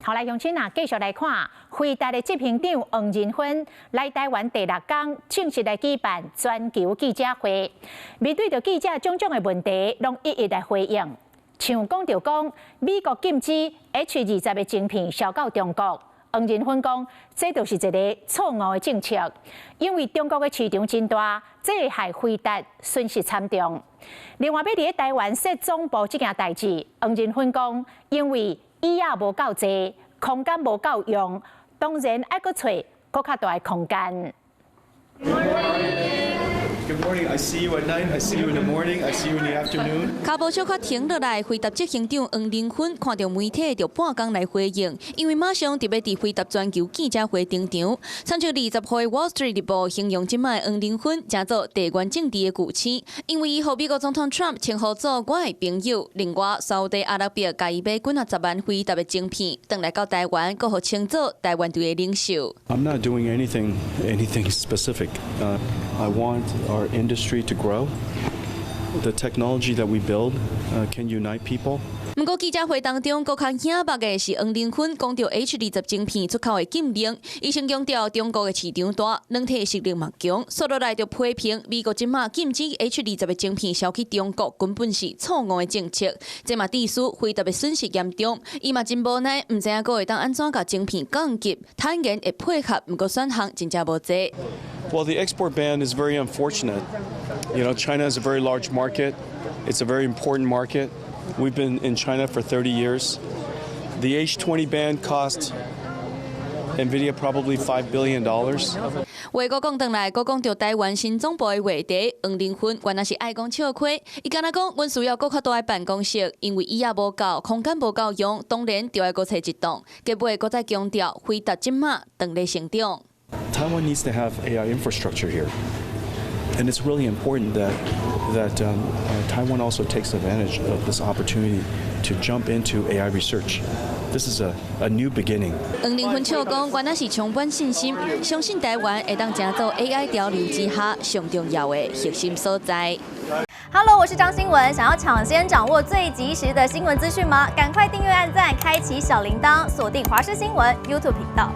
好來，鄉親啊，繼續來看，輝達的執行長黃仁勳來台灣第六工正式來舉辦全球記者會，面對著記者種種的問題，攏一一來回應。像講著講，美國禁止 H20的晶片銷到中國，黃仁勳講，這就是一個錯誤的政策，因為中國的市場真大，這會害輝達損失慘重。另外，欲佇咧台灣設總部這件代誌，黃仁勳講，因為椅仔無夠濟，空間無夠用，當然愛閣揣閣較大的空間。 Good morning. I see you at night. I see you in the morning. I see you in the afternoon. 跤步小可停落來，輝達執行長黃仁勳看著媒體就半工來回應，因為馬上就欲佇輝達全球記者會登場。親像20號的 Wall Street 日報形容這擺黃仁勳成做地緣政治的巨星，因為伊予美國總統 Trump 稱呼做我的朋友。另外，沙烏地阿拉伯共伊買幾若十萬輝達的晶片，轉來到台灣，閣予稱做台灣隊的領袖。 I'm not doing anything specific. I want our industry to grow. The technology that we build can unite people. 毋過記者會當中，閣較顯目的是黃仁勳講著 H20晶片出口的禁令，伊先強調中國的市場大，軟體實力嘛強，煞落來就批評美國這馬禁止 H20的晶片銷去中國，根本是錯誤的政策。這嘛致使輝達的損失嚴重，伊嘛真無奈，毋知影閣會當按怎共晶片降級，坦言會配合，毋過選項真正無濟。 Well, the export ban is very unfortunate. China is a very large market. It's a very important market. We've been in China for 30 years. The H20 ban cost NVIDIA probably $5 billion. 話閣講轉來，閣講著台灣新總部的話題，黃仁勳原來是愛講笑話，伊敢若講，阮需要閣較大的辦公室，因為椅仔無夠，空間無夠用，當然就愛閣揣一棟。結尾閣再強調，輝達這馬當咧成長。 Taiwan needs to have AI infrastructure here. And it's really important that Taiwan also takes advantage of this opportunity to jump into AI research. This is a new beginning. 黃仁勳笑講，原來是充滿信心，相信台灣會當成做 AI 潮流之下上重要的核心所在。 Hello，我是張新文，想要搶先掌握最及時的新聞資訊嗎？趕快訂閱、按讚、開啟小鈴鐺，鎖定華視新聞 YouTube 頻道。